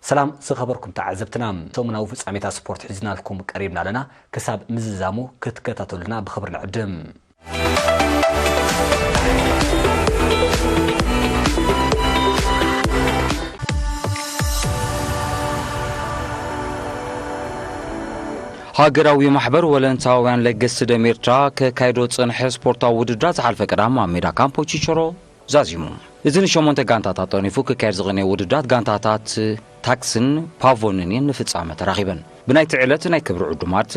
ሰላም ዝኸበርኩም ተዓዘብትና፣ ሰሙናዊ ፍጻሜታት ስፖርት ሒዝናልኩም ቀሪብና ኣለና። ክሳብ ምዝዛሙ ክትከታተሉና ብኽብሪ ንዕድም። ሃገራዊ ማሕበር ወለንታውያን ለገስቲ ደም ኤርትራ ከካይዶ ዝጸንሐ ስፖርታዊ ውድድራት ዝሓልፈ ቀዳም ኣብ ሜዳ ካምፖ ቺቸሮ ዛዚሙ። እዚ ንሸሞንተ ጋንታታት ጠርኒፉ ክካየድ ዝቐነየ ውድድራት ጋንታታት ታክስን ፓቮንን እየን ንፍጻመ ተራኺበን። ብናይቲ ዕለት ናይ ክብሪ ዕዱማት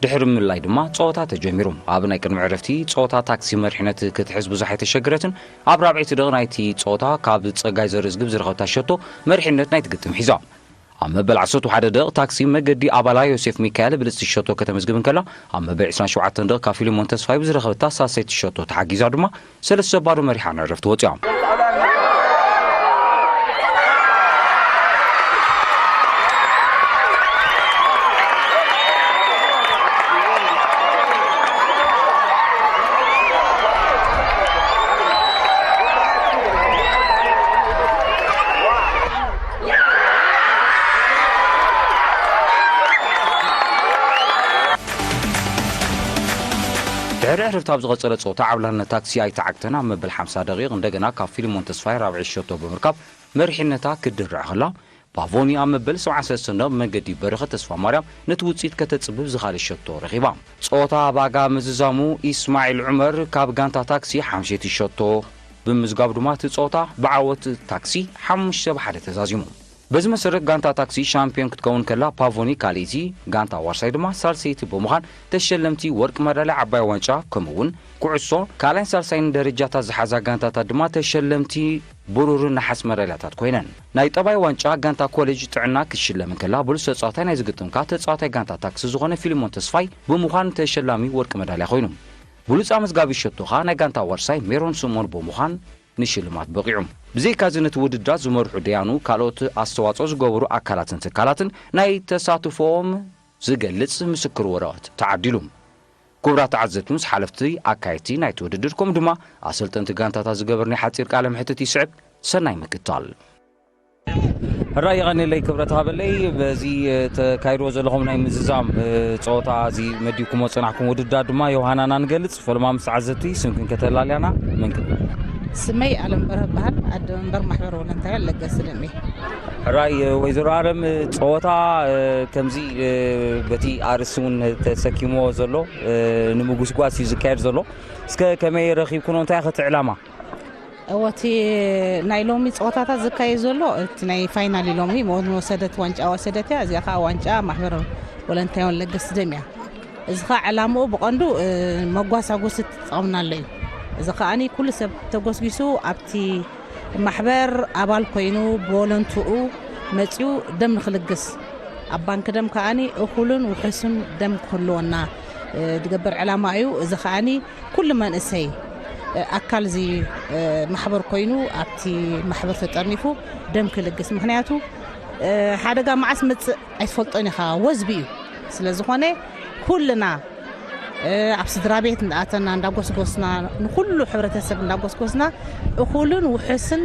ድሕሪ ምልላይ ድማ ጸወታ ተጀሚሩ። ኣብ ናይ ቅድሚ ዕረፍቲ ጸወታ ታክሲ መሪሕነት ክትሕዝ ብዙሕ ኣይተሸግረትን። ኣብ ራብዐይቲ ደቕ ናይቲ ጸወታ ካብ ጸጋይ ዘርእዝግብ ዝረኸብታ ሸቶ መሪሕነት ናይቲ ግጥም ሒዛ። ኣብ መበል ዓሰርተ ሓደ ደቕ ታክሲ መገዲ ኣባላ ዮሴፍ ሚካኤል ብልጽቲ ሸቶ ከተመዝግብ እንከላ፣ ኣብ መበል ዕስራን ሸውዓተን ደቕ ካብ ፊልሞን ተስፋይ ብዝረኸበታ ሳልሰይቲ ሸቶ ተሓጊዛ ድማ ሰለስተ ባዶ መሪሓ ንዕረፍቲ ወጺኣ። ድሕሪ ዕርፍቲ ኣብ ዝቐጸለ ጸወታ ዓብላልነት ታክሲ ኣይተዓግተን። ኣብ መበል ሓምሳ ደቂቕ እንደገና ካብ ፊልሞን ተስፋይ ራብዒ ሸቶ ብምርካብ መሪሕነታ ክትድርዕ ከላ፣ ፓቮኒ ኣብ መበል ሰብዓን ሰለስተን ደቂቕ ብመንገዲ በረኸት ተስፋማርያም ነቲ ውጽኢት ከተጽብብ ዝኻልእ ሸቶ ረኺባ። ጸወታ ኣብ ኣጋ ምዝዛሙ ኢስማዒል ዑመር ካብ ጋንታ ታክሲ ሓምሸይቲ ሸቶ ብምዝጋቡ ድማ እቲ ጸወታ ብዓወት ታክሲ ሓሙሽተ ብ ሓደ ተዛዚሙ። በዚ መሰረት ጋንታ ታክሲ ሻምፒዮን ክትከውን ከላ፣ ፓቮኒ ካልኣይቲ፣ ጋንታ ዋርሳይ ድማ ሳልሰይቲ ብምዃን ተሸለምቲ ወርቂ መዳልያ ዓባይ ዋንጫ፣ ከምኡ እውን ኩዕሶ ካልኣይን ሳልሳይን ደረጃታት ዝሓዛ ጋንታታት ድማ ተሸለምቲ ብሩርን ነሓስ መዳልያታት ኮይነን። ናይ ጠባይ ዋንጫ ጋንታ ኮሌጅ ጥዕና ክትሽለም እንከላ፣ ብሉጽ ተጻዋታይ ናይዚ ግጥም ከኣ ተጻዋታይ ጋንታ ታክሲ ዝኾነ ፊልሞን ተስፋይ ብምዃን ተሸላሚ ወርቂ መዳልያ ኮይኑ። ብሉጽ ኣመዝጋቢ ሸቶ ከኣ ናይ ጋንታ ዋርሳይ ሜሮን ስምኦን ብምዃን ንሽልማት በቒዑ። ብዘይካዚ ነቲ ውድድራት ዝመርሑ ደያኑ ካልኦት ኣስተዋጽኦ ዝገበሩ ኣካላትን ትካላትን ናይ ተሳትፎኦም ዝገልጽ ምስክር ወረቐት ተዓዲሉ። ክቡራት ተዓዘብቲ፣ ምስ ሓለፍቲ ኣካየድቲ ናይቲ ውድድር ከምኡ ድማ ኣሰልጠንቲ ጋንታታት ዝገበርናዮ ሓጺር ቃለ መሕትት ይስዕብ። ሰናይ ምክትታል። ሕራይ የቐንየለይ ክብረት ሃበለይ። በዚ፣ እ፣ ተካይድዎ ዘለኹም ናይ ምዝዛም፣ እ፣ ጸወታ እዚ መዲብኩሞ ጸናሕኩም ውድድር ድማ ዮሃናና ንገልጽ። ፈለማ ምስ ተዓዘብቲ ስምክን ከተላልያና መንክን። ስመይ ኣለም በርሀ በሃል፣ ኣደ መንበር ማሕበር ወለንታውያን ለገስቲ ደም እየ። ሕራይ፣ እ፣ ወይዘሮ ኣለም፣ እ፣ ጸወታ፣ እ፣ ከምዚ፣ እ፣ በቲ ኣርእስቲ እውን ተሰኪምዎ ዘሎ፣ እ፣ ንምጉስጓስ እዩ ዝካየድ ዘሎ። እስከ ከመይ ረኺብኩኖ? እንታይ ከ እቲ ዕላማ? እወ፣ እቲ ናይ ሎሚ ጸወታታት ዝካየድ ዘሎ፣ እቲ ናይ ፋይናል እዩ ሎሚ፣ መ-፣ መወሰደት ዋንጫ ወሰደት እያ። እዚኣ ኸዓ ዋንጫ ማሕበር ወለንታይን ለገስቲ ደም እያ። እዚ ኸዓ ዕላምኡ ብቐንዱ፣ እ፣ መጓሳጎሲ ትጠቕምናሎ እዩ። እዚ ኸዓኒ ኩሉ ሰብ ተጎስጒሱ ኣብቲ ማሕበር ኣባል ኮይኑ ብወለንትኡ መጺኡ ደም ንኽልግስ፣ ኣብ ባንክ ደም ከዓኒ እኹልን ውሑስን ደም ክህልወና፣ እ፣ ዝገብር ዕላማ እዩ። እዚ ከዓኒ ኩሉ መንእሰይ፣ እ፣ ኣካል እዚ፣ እ፣ ማሕበር ኮይኑ ኣብቲ ማሕበር ተጠርኒፉ ደም ክልግስ። ምኽንያቱ፣ እ፣ ሓደጋ መዓስ መጽእ ኣይትፈልጦን ኢኻ፣ ወዝቢ እዩ። ስለ ዝኾነ ኩልና፣ እ፣ ኣብ ስድራ ቤት እንዳኣተና እንዳጎስጎስና፣ ንኹሉ ሕብረተሰብ እንዳጎስጎስና፣ እኹልን ውሑስን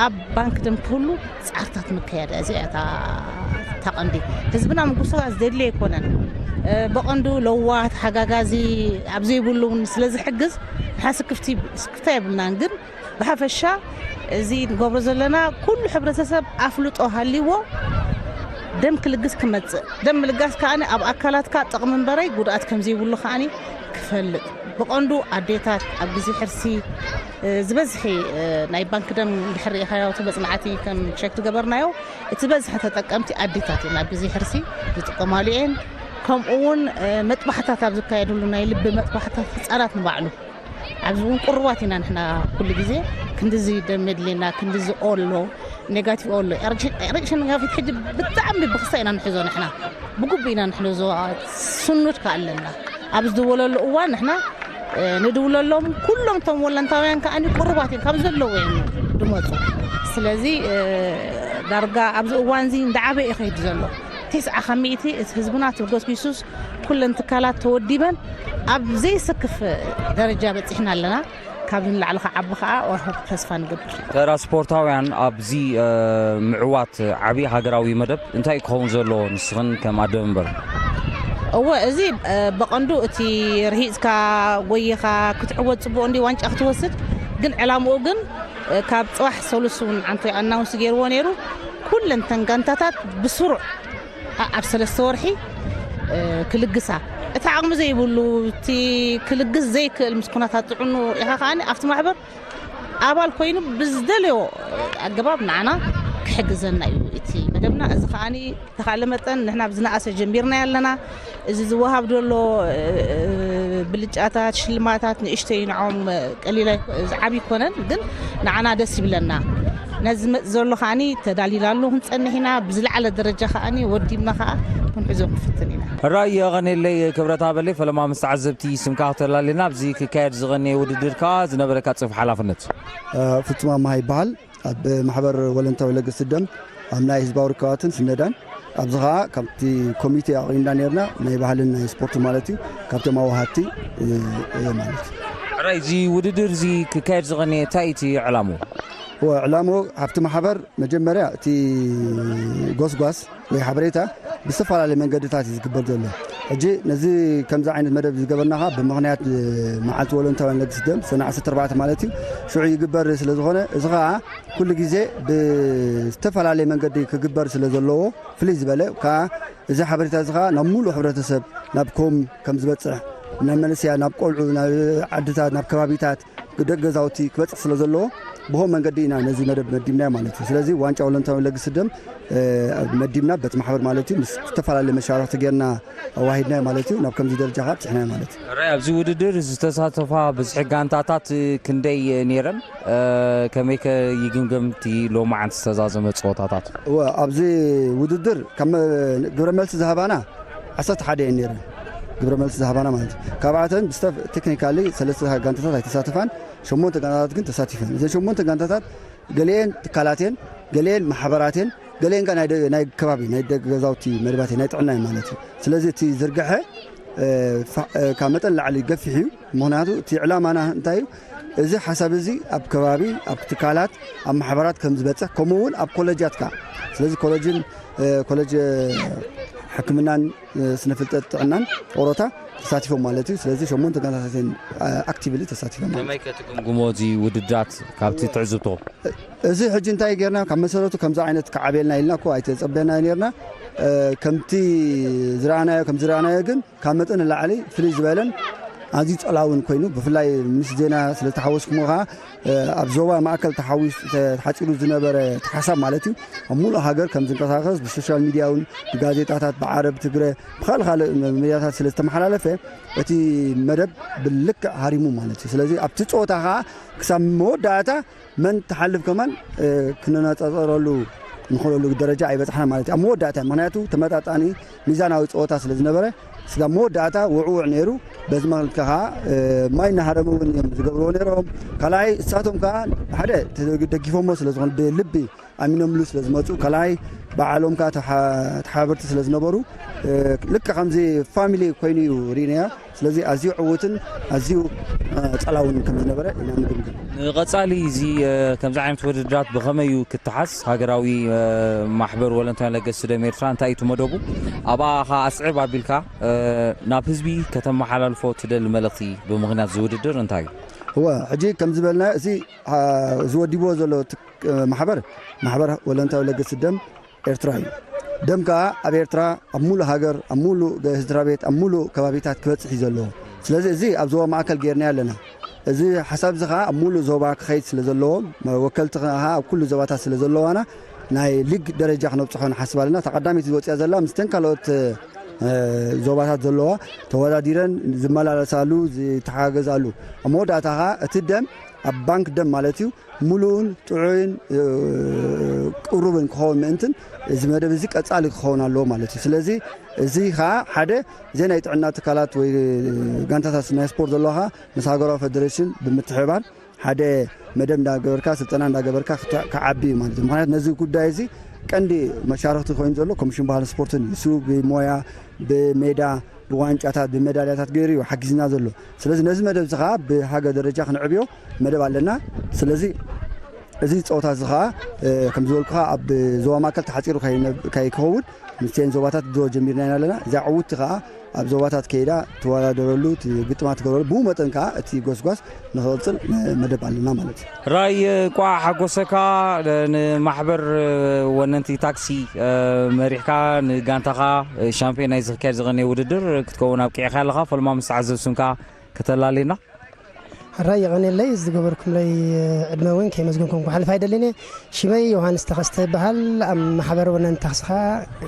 ኣብ ባንክ ደም ክህሉ ጻዕርታት ምክያድ እያ። እዚኣ እታ፣ እታ ቀንዲ። ህዝብና ምጉስጓስ ዘድሊ ኣይኮነን። እ፣ ብቐንዱ ለዋህ፣ ተሓጋጋዚ ኣብ ዘይብሉ እውን ስለ ዝሕግዝ፣ ንሓ ስክፍቲ-፣ ስክፍታ የብልናን። ግን ብሓፈሻ እዚ ንገብሮ ዘለና ኩሉ ሕብረተሰብ ኣፍልጦ ሃልይዎ ደም ክልግስ ክመጽእ። ደም ምልጋስ ከኣ ኣብ ኣካላትካ ጥቕሚ እምበረይ ጉድኣት ከም ዘይብሉ ከኣ ክፈልጥ። ብቐንዱ ኣዴታት ኣብ ግዜ ሕርሲ፣ እ፣ ዝበዝሒ፣ እ፣ ናይ ባንክ ደም እንድሕር ርኢኻዮ፣ እቲ መጽናዕቲ ከም ቸክ ዝገበርናዮ፣ እቲ በዝሒ ተጠቀምቲ ኣዴታት እየን ኣብ ግዜ ሕርሲ ዝጥቀማሉ እየን። ከምኡ እውን፣ እ፣ መጥባሕታት ኣብ ዝካየድሉ ናይ ልቢ መጥባሕታት ህጻናት ንባዕሉ ኣብዚ እውን ቅሩባት ኢና ንሕና። ኩሉ ግዜ ክንድዚ ደም የድልየና፣ ክንድዚ ኦሎ፣ ኔጋቲቭ ኦሎ። ርዕሽ-፣ ርዕሽ ነጋፊት ሕጂ ብጣዕሚ ብክስታ ኢና ንሕዞ ንሕና። ብግቡእ ኢና ንሕዞ፣ ስኑድ ከኣ ኣለና። ኣብ ዝድወለሉ እዋን ንሕና፣ እ፣ ንድውለሎም። ኩሎም እቶም ወለንታውያን ከኣ ቅሩባት እዮም፣ ካብ ዘለዉ እዮም ድመጹ። ስለዚ፣ እ፣ ዳርጋ ኣብዚ እዋን እዚ እንዳዓበየ ይኸይድ ዘሎ። ተስዓ ካብ ሚእቲ እቲ ህዝብና ተጎስጒሱስ ኩለን ትካላት ተወዲበን ኣብ ዘይስክፍ ደረጃ በጺሕና ኣለና። ካብ ንላዕሊ ክዓቢ ከዓ ወርሑ ተስፋ ንገብር። ተራ ስፖርታውያን ኣብዚ ምዕዋት ዓብዪ ሃገራዊ መደብ እንታይ ክኸውን ዘለዎ ንስኽን ከም ኣደ መንበር? እወ፣ እዚ ብቐንዱ እቲ ርሂፅካ ጎይኻ ክትዕወት ፅቡቅ እንዲ ዋንጫ ክትወስድ፣ ግን ዕላምኡ ግን ካብ ፅባሕ ሰሉስ እውን ዓንቶ ኣናውንስ ገይርዎ ነይሩ። ኩለን ተን ጋንታታት ብስሩዕ ኣብ ሰለስተ ወርሒ ክልግሳ፣ እቲ ዓቕሚ ዘይብሉ፣ እቲ ክልግስ ዘይክእል ምስ ኩነታት ጥዕኑ ኢኻ ከዓኒ ኣብቲ ማሕበር ኣባል ኮይኑ ብዝደለዮ ኣገባብ ንዓና ክሕግዘና እዩ እቲ መደብና። እዚ ከዓኒ ተኻለ መጠን ንሕና ብዝነኣሰ ጀሚርና ኣለና። እዚ ዝወሃብ ዘሎ ብልጫታት ሽልማታት ንእሽተይ ንዖም ቀሊል ዝዓብ ይኮነን፣ ግን ንዓና ደስ ይብለና። ነዚ መፅ ዘሎ ከዓኒ ተዳሊላሉ ክንፀንሕ ኢና። ብዝለዓለ ደረጃ ከዓኒ ወዲብና ከዓ ክንሕዞ ክንፍትን ኢና። ሕራይ የቐኔለይ ክብረት ኣበለይ። ፈለማ ምስ ተዓዘብቲ ስምካ ክተላልና ኣብዚ ክካየድ ዝቐነየ ውድድር ከዓ ዝነበረካ ፅፍ ሓላፍነት? ፍጹም ኣማሃ ይበሃል። ኣብ ማሕበር ወለንታዊ ለገስ ደም ኣብ ናይ ህዝባዊ ርክባትን ስነዳን ኣብዚ ከዓ ካብቲ ኮሚቴ ኣቕሪምና ነርና ናይ ባህልን ናይ ስፖርት ማለት እዩ። ካብቶም ኣዋሃድቲ እየ ማለት እዩ። ሕራይ እዚ ውድድር እዚ ክካየድ ዝቐነየ እንታይ እቲ ዕላሙ? ዕላሙ ኣብቲ ማሕበር መጀመርያ እቲ ጎስጓስ ወይ ሓበሬታ ብዝተፈላለየ መንገድታት እዩ ዝግበር ዘሎ። ሕጂ ነዚ ከምዚ ዓይነት መደብ ዝገበርና ከዓ ብምኽንያት መዓልቲ ወለንታውያን ለግስ ደም ሰነ ዓሰርተ ኣርባዕተ ማለት እዩ ሽዑ ይግበር ስለ ዝኾነ እዚ ከዓ ኩሉ ግዜ ብዝተፈላለየ መንገዲ ክግበር ስለ ዘለዎ ፍልይ ዝበለ ከዓ እዚ ሓበሬታ እዚ ከዓ ናብ ሙሉእ ሕብረተሰብ ናብ ኮም ከም ዝበፅሕ ናብ መንስያ ናብ ቆልዑ ናብ ዓድታት ናብ ከባቢታት ደቂ ገዛውቲ ክበፅሕ ስለ ዘለዎ ብኸም መንገዲ ኢና ነዚ መደብ መዲብናዮ ማለት እዩ። ስለዚ ዋንጫ ወለንታዊ ለግስ ደም መዲብና በቲ ማሕበር ማለት እዩ ምስ ዝተፈላለዩ መሻርክቲ ጌርና ኣዋሂድናዮ ማለት እዩ። ናብ ከምዚ ደረጃ ከዓ ኣብፅሕናዮ ማለት እዩ። ራይ ኣብዚ ውድድር ዝተሳተፋ ብዝሒ ጋንታታት ክንደይ ነይረን? ከመይከ ይግምገም እቲ ሎማዓንቲ ዝተዛዘመ ፀወታታት? እወ ኣብዚ ውድድር ካብ ግብረ መልሲ ዝሃባና ዓሰርተ ሓደ እየን ነይረን። ግብረ መልሲ ዝሃባና ማለት እዩ። ካብኣተን ብስተፍ ቴክኒካሊ ሰለስተ ጋንታታት ኣይተሳተፋን፣ ሸሞንተ ጋንታታት ግን ተሳቲፈን። እዘን ሸሞንተ ጋንታታት ገሊኤን ትካላት እየን፣ ገሊኤን ማሕበራት እየን፣ ገሊኤን ከ ናይ ደ- ናይ ከባቢ ናይ ደገ ገዛውቲ መደባት እየን፣ ናይ ጥዕና እየን ማለት እዩ። ስለዚ እቲ ዝርግሐ እ፣ ፋ- እ፣ ካብ መጠን ላዕሊ ገፊሕ እዩ። ምክንያቱ እቲ ዕላማና እንታይ እዩ? እዚ ሓሳብ እዚ ኣብ ከባቢ ኣብ ትካላት ኣብ ማሕበራት ከም ዝበፅሕ ከምኡ እውን ኣብ ኮለጃት ከዓ ስለዚ ኮለጅን እ፣ ኮለጅ እ፣ ሕክምናን እ፣ ስነፍልጠት ጥዕናን ኦሮታ ተሳቲፎም ማለት እዩ። ስለዚ ሸሞንተ ጋንታታት እየን ኣክቲቭሊ ተሳቲፎም ማለት እዩ። ከመይ ከትግምግሞ እዚ ውድድራት ካብቲ ትዕዝብቶ? እዚ ሕጂ እንታይ ጌርና ካብ መሰረቱ ከምዚ ዓይነት ክዓብየልና ኢልና እኮ ኣይተፀበና ኔርና። እ፣ ከምቲ ዝረኣናዮ ከም ዝረኣናዮ ግን ካብ መጠን ንላዕሊ ፍልይ ዝበለን ኣዝዩ ጸላውን ኮይኑ ብፍላይ ምስ ዜና ስለ ተሓወስኩሞ ከዓ እ፣ ኣብ ዞባ ማእከል ተሓዊስ ተሓፂሩ ዝነበረ እቲ ሓሳብ ማለት እዩ ኣብ ሙሉእ ሃገር ከም ዝንቀሳቀስ ብሶሻል ሚድያ እውን ብጋዜጣታት ብዓረብ ትግረ ብካልእ ካልእ ሚድያታት ስለ ዝተመሓላለፈ እቲ መደብ ብልክዕ ሃሪሙ ማለት እዩ። ስለዚ ኣብቲ ፀወታ ከዓ ክሳብ መወዳእታ መን ትሓልፍ ከማን እ፣ ክነነፃፀረሉ ንኽእለሉ ደረጃ ኣይበፅሓና ማለት እዩ ኣብ መወዳእታ። ምክንያቱ ተመጣጣኒ ሚዛናዊ ፀወታ ስለ ዝነበረ ስጋብ መወዳእታ ውዕውዕ ነይሩ። በዚ መልክዕ ከዓ እ፣ ማይ እናሃረሙ እውን እዮም ዝገብርዎ ነይሮም። ካልኣይ እሳቶም ከዓ ሓደ ተደግ- ደጊፎሞ ስለ ዝኾነ ብልቢ ኣሚኖምሉ ስለ ዝመፁ ካልኣይ በዓሎም ከዓ ተሓ- ተሓባበርቲ ስለ ዝነበሩ እ፣ ልክዕ ከምዚ ፋሚሊ ኮይኑ እዩ ርኢናዮ። ስለዚ ኣዝዩ ዕዉትን ኣዝዩ ጸላውን ከም ዝነበረ ኢና ንግምግም። ንቐጻሊ እዚ ከምዚ ዓይነት ውድድራት ብኸመይ እዩ ክተሓዝ ሃገራዊ ማሕበር ወለንታውያን ለገስቲ ደም ኤርትራ እንታይ እዩ እቲ መደቡ? ኣብኣ ኸኣ ኣስዕብ ኣቢልካ ናብ ህዝቢ ከተመሓላልፎ ትደሊ መልእኽቲ ብምኽንያት እዚ ውድድር እንታይ እዩ? እወ ሕጂ ከም ዝበልና እዚ ዝወዲብዎ ዘሎ ማሕበር ማሕበር ወለንታዊ ለገስቲ ደም ኤርትራ እዩ። ደም ከኣ ኣብ ኤርትራ ኣብ ሙሉእ ሃገር ኣብ ሙሉእ ስድራ ቤት ኣብ ሙሉእ ከባቢታት ክበጽሕ እዩ ዘለዎ። ስለዚ እዚ ኣብ ዞባ ማእከል ጌርናዮ ኣለና። እዚ ሓሳብ እዚ ከኣ ኣብ ሙሉእ ዞባ ክኸይድ ስለ ዘለዎ ወከልቲ ከኣ ኣብ ኩሉ ዞባታት ስለ ዘለዋና ናይ ሊግ ደረጃ ክነብጽሖ ንሓስብ ኣለና። እታ ቀዳመይቲ ዝወጽያ ዘላ ምስተን ካልኦት እ፣ ዞባታት ዘለዋ ተወዳዲረን ዝመላለሳሉ ዝተሓጋገዛሉ ኣብ መወዳእታ ከኣ እቲ ደም ኣብ ባንክ ደም ማለት እዩ ምሉእን ጥዑይን ቅሩብን ክኸውን ምእንትን እዚ መደብ እዚ ቀጻሊ ክኸውን ኣለዎ ማለት እዩ። ስለዚ እዚ ከዓ ሓደ እዘን ናይ ጥዕና ትካላት ወይ ጋንታታት ናይ ስፖርት ዘለዋ ከዓ ምስ ሃገራዊ ፌደሬሽን ብምትሕብባር ሓደ መደብ እንዳገበርካ ስልጠና እንዳገበርካ ክዓቢ እዩ ማለት እዩ። ምክንያቱ ነዚ ጉዳይ እዚ ቀንዲ መሻርክቲ ኮይኑ ዘሎ ኮሚሽን ባህልን ስፖርትን እዩ። እሱ ብሞያ ብሜዳ ብዋንጫታት ብመዳልያታት ገይሩ እዩ ሓጊዝና ዘሎ። ስለዚ ነዚ መደብ እዚ ከዓ ብሃገር ደረጃ ክንዕብዮ መደብ ኣለና። ስለዚ እዚ ፀወታ እዚ ከዓ ከም ዝበልኩኻ ኣብ ዞባ ማእከል ተሓፂሩ ከይነ- ከይከውን ምስቲአን ዞባታት ድሮ ጀሚርና ኢና ኣለና። እዛ ዕውቲ ከዓ ኣብ ዞባታት ከይዳ ትወዳደረሉ፣ ግጥማ ትገብረሉ፣ ብኡ መጠን ከዓ እቲ ጎስጓስ ንኽቕፅል መደብ ኣለና ማለት እዩ። ራይ፣ እንቋዕ ሓጎሰካ። ንማሕበር ወነንቲ ታክሲ መሪሕካ ንጋንታኻ ሻምፒዮን ናይ ዝኽካየድ ዝቐነየ ውድድር ክትከውን ኣብቂዕካ ኣለኻ። ፈልማ ምስ ተዓዘብ ስምካ ከተላልየና። ሕራይ የቐኔለይ። ዝገበርኩምለይ ዕድመ እውን ከይመዝገንኩም ክሓልፍ ኣይደልን እየ። ሽመይ ዮሃንስ ተኸስተ ይበሃል። ኣብ ማሕበር ወነን ታክስኻ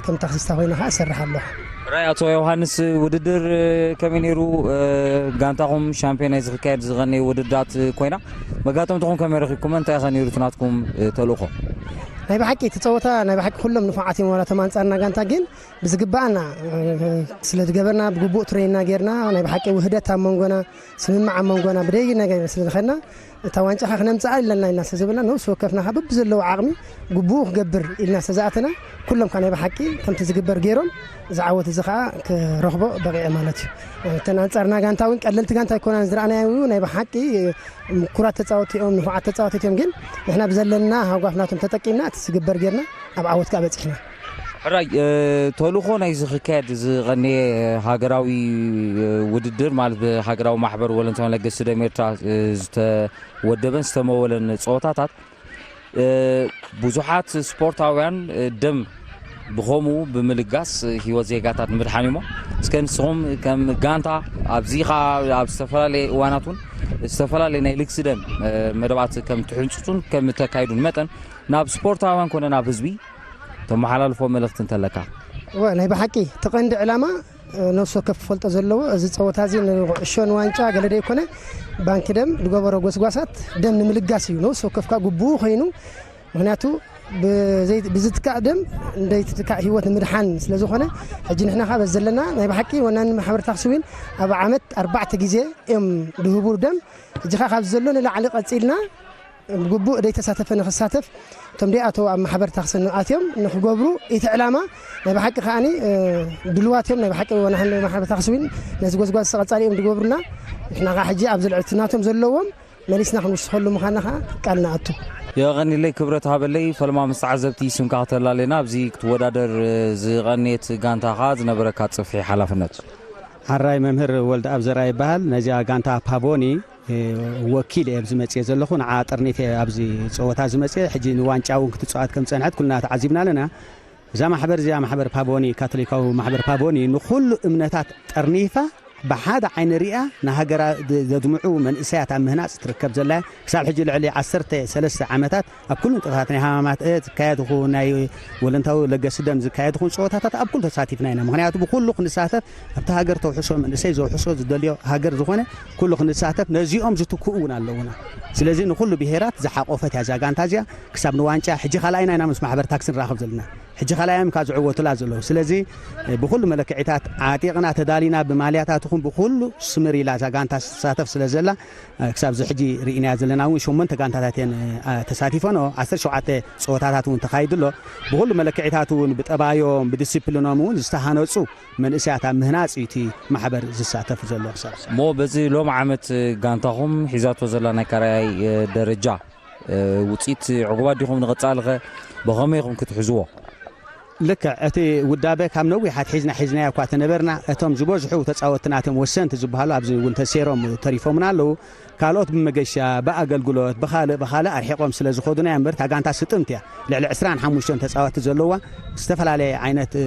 ከም ታክሲስታ ኮይነ ኸዓ እሰርሕ ኣለኹ። ራይ፣ ኣቶ ዮሃንስ፣ ውድድር ከመይ ነይሩ? ጋንታኹም ሻምፒዮን ናይ ዝኽካየድ ዝቐነየ ውድድራት ኮይና፣ መጋጠምትኹም ከመይ ረኺብኩም? እንታይ ኸ ነይሩ እቲ ናትኩም ተልእኾ? ናይ ብሓቂ እቲ ፀወታ ናይ ብሓቂ ኩሎም ንፉዓት እዮም፣ ዋላ እቶም ኣንፃርና ጋንታ ግን ብዝግባኣና ስለ ዝገበርና፣ ብግቡእ ትሬንና ጌርና፣ ናይ ብሓቂ ውህደት ኣብ መንጎና፣ ስምምዕ ኣብ መንጎና ብደይ ነገር ስለ ዝኸድና፣ እታ ዋንጫ ኸ ክነምፅኣ ኣለና ኢልና ስለ ዝበልና፣ ነብሲ ወከፍና ኸ በብዘለዎ ዓቕሚ ግቡኡ ክገብር ኢልና ስለ ዝኣተና፣ ኩሎም ከ ናይ ብሓቂ ከምቲ ዝግበር ገይሮም፣ ዝዓወት እዚ ኸዓ ክረኽቦ በቂዐ ማለት እዩ። እተን ኣንጻርና ጋንታ እውን ቀለልቲ ጋንታ ኣይኮናን ዝረኣናዮ፣ ናይ ብሓቂ ምኩራት ተጻወትቲ እዮም፣ ንፉዓት ተጻወትቲ እዮም። ግን ንሕና ብዘለና ሃጓፍ ናቶም ተጠቂምና፣ እቲ ዝግበር ጌርና ኣብ ዓወት ከኣ በጺሕና። ሕራይ፣ እ፣ ተልእኾ ናይዚ ክካየድ ዝቐነየ ሃገራዊ፣ እ፣ ውድድር፣ ማለት ብሃገራዊ ማሕበር ወለንታውያን ለገስቲ ደም ኤርትራ፣ እ፣ ዝተወደበን ዝተመወለን ጸወታታት፣ እ፣ ብዙሓት ስፖርታውያን፣ እ፣ ደም ብኸምኡ ብምልጋስ፣ እ፣ ህይወት ዜጋታት ንምድሓን እዩሞ። እስከ ንስኹም ከም ጋንታ ኣብዚ ኸኣ ኣብ ዝተፈላለየ እዋናት እውን ዝተፈላለየ ናይ ልግሲ ደም፣ እ፣ መደባት ከም ትሕንጽጹን ከም ተካይዱን መጠን ናብ ስፖርታውያን ኮነ ናብ ህዝቢ ተመሓላልፎ መልእኽቲ እንተለካ? እወ፣ ናይ ብሓቂ እቲ ቀንዲ ዕላማ፣ እ፣ ነፍሲ ወከፍ ክፈልጦ ዘለዎ፣ እዚ ጸወታ እዚ ንኩዕሾ ንዋንጫ ገለ ደይኮነ፣ ባንኪ ደም ዝገበሮ ጎስጓሳት ደም ንምልጋስ እዩ። ነፍሲ ወከፍ ከኣ ግቡኡ ኮይኑ፣ ምኽንያቱ ብዘይ-፣ ብዝትካእ ደም እንደይትትካእ ህይወት ንምድሓን ስለ ዝኾነ፣ ሕጂ ንሕና ከኣ በዚ ዘለና ናይ ብሓቂ ወናኒ ማሕበር ታክሲ ዊን ኣብ ዓመት ኣርባዕተ ግዜ እዮም ዝህቡ ደም። ሕጂ ከኣ ካብዚ ዘሎ ንላዕሊ ቀጺልና፣ ብግቡእ ደይተሳተፈ ንኽሳተፍ፣ እቶም ደይኣተዉ ኣብ ማሕበር ታክሲ ኣትዮም ንኽገብሩ እቲ ዕላማ ናይ ብሓቂ ከኣኒ፣ እ፣ ድልዋት እዮም። ናይ ብሓቂ ወናሕን ማሕበር ታክሲ ዊን ነዚ ጎዝጓዝ ቀጻሊ እዮም ዝገብሩና። ንሕና ከኣ ሕጂ ኣብዚ ልዕሊ እቲ ናቶም ዘለዎም መሊስና ክንውስኸሉ ምዃንና ከኣ ቃል ንኣቱ። የቐንየለይ፣ ክብረት ሃበለይ። ፈለማ ምስ ተዓዘብቲ ስምካ ከተላልየና፣ ኣብዚ ክትወዳደር ዝቐነየት ጋንታኻ ዝነበረካ ጽፍሒ ሓላፍነት። ሓራይ መምህር ወልደኣብ ዘርኣ ይበሃል። ነዚኣ ጋንታ ፓቦኒ ወኪል እየ ኣብዚ መፅየ ዘለኹ። ንዓ ጥርኒፍ እየ ኣብዚ ፀወታ እዚ መፅየ። ሕጂ ንዋንጫ እውን ክትፃወት ከም ዝፀንሐት ኩልና ተዓዚብና ኣለና። እዛ ማሕበር እዚኣ ማሕበር ፓቦኒ፣ ካቶሊካዊ ማሕበር ፓቦኒ ንኹሉ እምነታት ጠርኒፋ ብሓደ ዓይኒ ሪኣ ንሃገራ ድ-፣ ዘድምዑ መንእሰያት ኣብ ምህናፅ ትርከብ ዘላ እያ። ክሳብ ሕጂ ልዕሊ ዓሰርተ ሰለስተ ዓመታት ኣብ ኩሉ ንጥፈታት ናይ ሃማማት፣ እ፣ ዝካየድ ይኹን ናይ ወለንታዊ ለገሲ ደም ዝካየድ ይኹን ፀወታታት ኣብ ኩሉ ተሳቲፍና ኢና። ምኽንያቱ ብኩሉ ክንሳተፍ ኣብቲ ሃገር ተውሕሶ መንእሰይ ዘውሕሶ ዝደልዮ ሃገር ዝኾነ ኩሉ ክንሳተፍ ነዚኦም ዝትክኡ እውን ኣለውና። ስለዚ ንኹሉ ብሄራት ዝሓቆፈት እያ እዛ ጋንታ እዚኣ። ክሳብ ንዋንጫ ሕጂ ካልኣይና ኢና ምስ ማሕበር ታክሲ ንራኸብ ዘለና። ሕጂ ካልኣይ እዮም ካብ ዝዕወቱላ ዘለዉ። ስለዚ ብኹሉ መለክዒታት ዓጢቕና ተዳሊና ብማልያታት ይኹን ብኹሉ ስምር ኢላ እዛ ጋንታ ትሳተፍ ስለ ዘላ ክሳብ እዚ ሕጂ ርኢናያ ዘለና እውን ሸሞንተ ጋንታታት እየን፣ እ፣ ተሳቲፈን። ዓሰርተ ሸውዓተ ፀወታታት እውን ተኻይዱ ኣሎ። ብኹሉ መለክዒታት እውን ብጠባዮም ብዲሲፕሊኖም እውን ዝተሃነፁ መንእሰያት ኣብ ምህናፅ እዩ እቲ ማሕበር ዝሳተፍ ዘሎ። ክሳብ እሞ በዚ ሎም ዓመት ጋንታኹም ሒዛቶ ዘላ ናይ ካልኣይ፣ እ፣ ደረጃ፣ እ፣ ውፅኢት ዕጉባት ዲኹም? ንቐፃሊ ኸ ብኸመይ ኢኹም ክትሕዝዎ? ልክዕ፣ እቲ ውዳበ ካብ ነዊሕ ኣትሒዝና ሒዝናዮ እኳ ተነበርና፣ እቶም ዝበዝሑ ተጻወትትና፣ እቶም ወሰንቲ ዝበሃሉ ኣብዚ እውን ተሰይሮም ተሪፎምና ኣለዉ። ካልኦት ብመገሻ፣ ብኣገልግሎት፣ ብኻልእ ብኻልእ ኣርሒቖም ስለ ዝኾዱና እዮም እምበር፣ እታ ጋንታ ስጥምቲ እያ። ልዕሊ ዕስራን ሓሙሽተን ተጻወትቲ ዘለዋ፣ ዝተፈላለየ ዓይነት፣ እ፣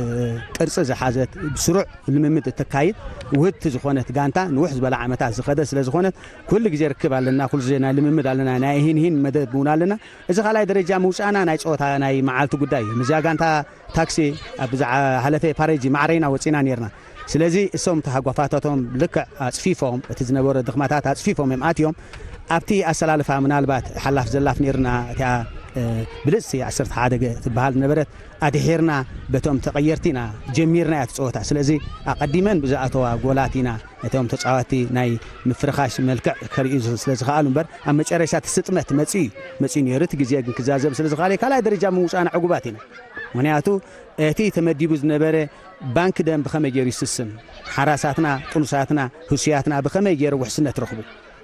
ቅርጺ ዝሓዘት፣ ብስሩዕ ልምምድ እተካይድ፣ ውህድቲ ዝኾነት ጋንታ፣ ንውሕ ዝበላ ዓመታት ዝኸደ ስለ ዝኾነት፣ ኩሉ ግዜ ርክብ ኣለና፣ ኩሉ ግዜ ናይ ልምምድ ኣለና፣ ናይ ሂን ሂን መደብ እውን ኣለና። እዚ ካልኣይ ደረጃ ምውጻእና ናይ ጸወታ ናይ መዓልቲ ጉዳይ እዩ። ምስዛ ጋንታ ታክሲ ኣብ ዝሓለፈ ፓሬጂ ማዕረይና ወጺና ኔርና። ስለዚ እሶም ተሃጓፋታቶም ልክዕ ኣጽፊፎም፣ እቲ ዝነበረ ድኽመታት ኣጽፊፎም እዮም ኣትዮም። ኣብቲ ኣሰላልፋ ምናልባት ሓላፍ ዘላፍ ኔርና፣ እቲኣ፣ እ፣ ብልጽቲ ዓሰርተ ሓደ ገ-፣ ትበሃል ዝነበረት ኣድሒርና በቶም ተቐየርቲ ኢና ጀሚርና እያ እቲ ጸወታ። ስለዚ ኣቐዲመን ብዝኣተዋ ጎላት ኢና እቶም ተጻወትቲ ናይ ምፍርኻሽ መልክዕ ከርእዩ ስለ ዝኸኣሉ እምበር፣ ኣብ መጨረሻ እቲ ስጥመት መጺኡ እዩ፣ መጺኡ ነይሩ። እቲ ግዜ ግን ክዛዘም ስለ ዝኸኣለ፣ ካልኣይ ደረጃ ምውጻእና ዕጉባት ኢና። ምኽንያቱ እቲ ተመዲቡ ዝነበረ ባንክ ደም ብኸመይ ገይሩ ይስስን፣ ሓራሳትና፣ ጥኑሳትና፣ ህሱያትና ብኸመይ ገይሩ ውሕስነት ረኽቡ?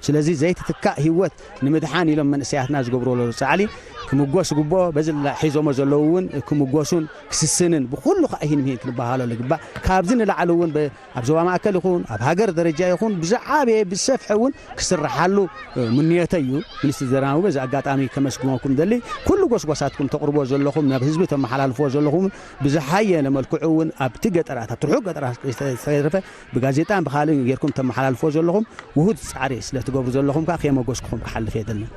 ስለዚ ዘይትትካእ ህይወት ንምድሓን ኢሎም መንእሰያትና ዝገብርዎ ዘለዉ ጻዕሊ ክምጎስ ግብኦ። በዚ ላ-፣ ሒዞሞ ዘለዉ እውን ክምጎሱን ክስስንን ብኹሉ ከዓ ይህን ምሂን ክንበሃሎ ዝግባእ። ካብዚ ንላዕሊ እውን ብ-፣ ኣብ ዞባ ማእከል ይኹን ኣብ ሃገር ደረጃ ይኹን ብዝዓበየ ብሰፍሐ እውን ክስርሓሉ፣ እ፣ ምንዮተይ እዩ። ሚኒስትር ዜናዊ በዚ ኣጋጣሚ ከመስግነኩም ደሊ። ኩሉ ጎስጓሳትኩም ተቕርቦ ዘለኹም፣ ናብ ህዝቢ ተመሓላልፍዎ ዘለኹም ብዝሓየለ መልክዑ እውን ኣብቲ ገጠራት፣ ኣብቲ ርሑቕ ገጠራት ዝተረፈ ብጋዜጣን ብኻልእን ጌርኩም ተመሓላልፍዎ ዘለኹም ውሁድ ጻዕሪ ስለ ትገብሩ ዘለኹም ከኣ ከየመጎስኩኹም ክሓልፍ የድልን።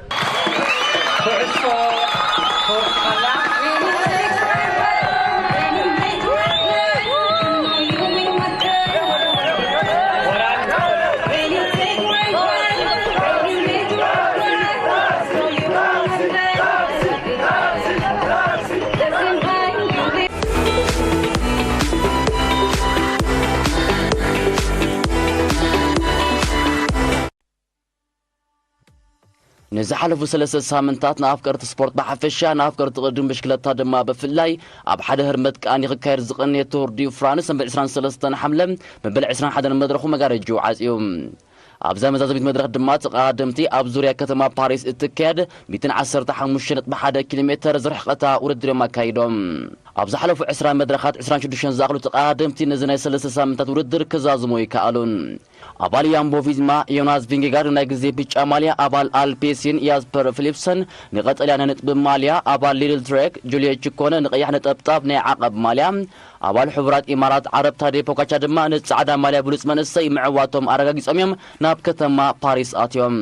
ንዝሓለፉ ሰለስተ ሳምንታት ንኣፍቀርቲ ስፖርት ብሓፈሻ፣ ንኣፍቀርቲ ቅድድም ብሽክለታ ድማ ብፍላይ፣ ኣብ ሓደ ህርመት ቃኒ ክካየድ ዝቐነየ ቱር ዲ ፍራንስ፣ ሰንበት ዕስራን ሰለስተን ሓምለ መበል ዕስራን ሓደን መድረኹ መጋረጅኡ ዓጽዩ። ኣብዛ መዛዘሚት መድረኽ ድማ ተቐዳደምቲ ኣብ ዙርያ ከተማ ፓሪስ እትካየድ ሚእትን ዓሰርተ ሓሙሽተ ነጥቢ ሓደ ኪሎ ሜተር ዝርሕቐታ ውድድር እዮም ኣካይዶም። ኣብ ዝሓለፉ ዕስራ መድረኻት ዕስራን ሽዱሽተን ዝኣኽሉ ተቐዳደምቲ ነዚ ናይ ሰለስተ ሳምንታት ውድድር ክዛዝሙ ኣይከኣሉን። ኣባል ያምቦ ቪዝማ ዮናስ ቪንጌጋርድ ናይ ግዜ ብጫ ማልያ፣ ኣባል ኣልፔሲን ያስፐር ፊሊፕሰን ንቐጠልያ ናይ ነጥቢ ማልያ፣ ኣባል ሊድል ትሬክ ጁልዮ ቺኮነ ንቐያሕ ነጠብጣብ ናይ ዓቐብ ማልያ፣ ኣባል ሕቡራት ኢማራት ዓረብ ታዴ ፖጋቻ ድማ ንጻዕዳ ማልያ ብሉጽ መንእሰይ ምዕዋቶም ኣረጋጊጾም እዮም ናብ ከተማ ፓሪስ ኣትዮም።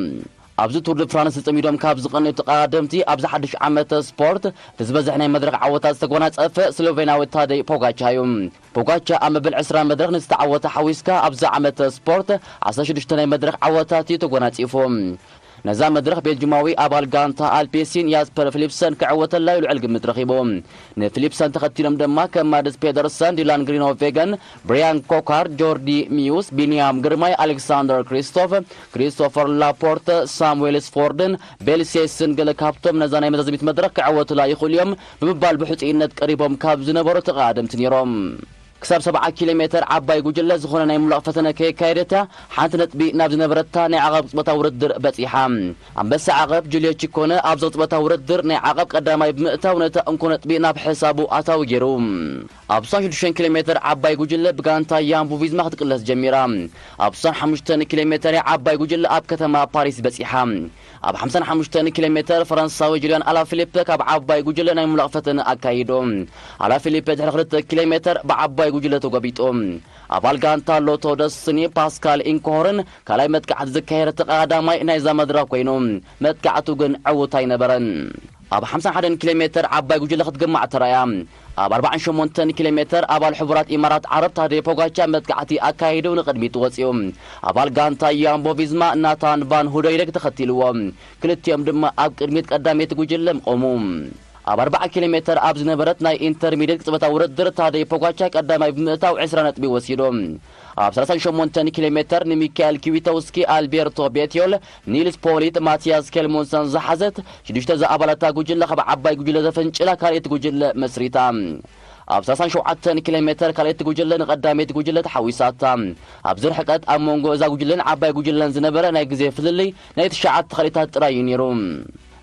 ኣብዚ ቱር ድ ፍራንስ ተጸሚዶም ካብ ዝቐነዩ ተቐዳደምቲ ኣብዚ ሓድሽ ዓመተ ስፖርት እቲ ዝበዝሕ ናይ መድረኽ ዓወታት ዝተጎናጸፈ ስሎቬናዊ ታደይ ፖጋቻ እዩ። ፖጋቻ ኣብ መበል ዕስራ መድረኽ ንዝተዓወተ ሓዊስካ ኣብዚ ዓመተ ስፖርት ዓሰርተ ሽዱሽተ ናይ መድረኽ ዓወታት እዩ ተጎናጺፉ። ነዛ መድረኽ ቤልጅማዊ ኣባል ጋንታ ኣልፔሲን ያስፐር ፊሊፕሰን ክዕወተላ እዩ ልዑል ግምት ረኺቡ። ንፊሊፕሰን ተኸቲሎም ድማ ከም ማድስ ፔደርሰን፣ ዲላን ግሪኖቬገን፣ ብሪያን ኮካር፣ ጆርዲ ሚዩስ፣ ቢንያም ግርማይ፣ ኣሌክሳንደር ክሪስቶፍ፣ ክሪስቶፈር ላፖርተ፣ ሳሙኤል ስፎርድን ቤልሴስን ገለ ካብቶም ነዛ ናይ መዛዘሚት መድረኽ ክዕወቱላ ይኽእሉ እዮም ብምባል ብሕጹይነት ቀሪቦም ካብ ዝነበሩ ተቐዳደምቲ ነይሮም። ክሳብ ሰብዓ ኪሎ ሜተር ዓባይ ጉጅለ ዝኾነ ናይ ምሉቕ ፈተነ ከየካየደት እያ ሓንቲ ነጥቢ ናብ ዝነበረታ ናይ ዓቐብ ጽበታ ውድድር በጺሓ። ኣንበሳ ዓቐብ ጁልዮ ቺኮነ ኣብ ዘቕጽበታ ውድድር ናይ ዓቐብ ቀዳማይ ብምእታው ነታ እንኮ ነጥቢ ናብ ሕሳቡ ኣታዊ ገይሩ። ኣብ ስሳን ሽዱሽተን ኪሎ ሜተር ዓባይ ጉጅለ ብጋንታ ያምቡ ቪዝማ ክትቅለስ ጀሚራ። ኣብ ስሳን ሓሙሽተን ኪሎ ሜተር ዓባይ ጉጅለ ኣብ ከተማ ፓሪስ በጺሓ። ኣብ ሓምሳን ሓሙሽተን ኪሎ ሜተር ፈረንሳዊ ጁልያን ኣላፊሊፕ ካብ ዓባይ ጉጅለ ናይ ምሉቕ ፈተነ ኣካይዱ። ኣላፊሊፕ ድሕሪ ክልተ ኪሎ ሜተር ብዓባይ ጉጅለ ተጎቢጡ። ኣባል ጋንታ ሎቶ ደስኒ ፓስካል ኢንኮሆርን ካልኣይ መጥቃዕቲ ዘካየደ ተቐዳዳማይ ናይዛ መድረኽ ኮይኑ፣ መጥቃዕቱ ግን ዕዉት ኣይነበረን። ኣብ ሓምሳን ሓደን ኪሎ ሜተር ዓባይ ጉጅለ ክትግማዕ ተራእያ። ኣብ ኣርባዓን ሸሞንተን ኪሎ ሜተር ኣባል ሕቡራት ኢማራት ዓረብ ታዴ ፖጋቻ መጥቃዕቲ ኣካይዱ ንቕድሚት ወጺኡ። ኣባል ጋንታ ያምቦ ቪዝማ ናታን ቫን ሁደይደግ ተኸቲልዎ። ክልቲኦም ድማ ኣብ ቅድሚት ቀዳመይቲ ጉጅለ ቆሙ። ኣብ ኣርባዓ ኪሎ ሜተር ኣብ ዝነበረት ናይ ኢንተርሚድየት ቅጽበታዊ ውድድር ታደይ ፖጋቻ ቀዳማይ ብምእታው ዕስራ ነጥቢ ወሲዱ። ኣብ ሰላሳን ሸሞንተን ኪሎ ሜተር ንሚካኤል ኪዊተውስኪ፣ ኣልቤርቶ ቤትዮል፣ ኒልስ ፖሊት፣ ማቲያስ ኬልሞንሰን ዝሓዘት ሽዱሽተ ዝኣባላታ ጉጅለ ካብ ዓባይ ጉጅለ ዘፈንጭላ ካልኣይቲ ጉጅለ መስሪታ። ኣብ ሰላሳን ሸውዓተን ኪሎ ሜተር ካልኣይቲ ጉጅለ ንቐዳመይቲ ጉጅለ ተሓዊሳታ። ኣብዚ ርሕቀት ኣብ መንጎ እዛ ጉጅለን ዓባይ ጉጅለን ዝነበረ ናይ ግዜ ፍልልይ ናይ ትሽዓተ ተኽሊታት ጥራይ እዩ ነይሩ።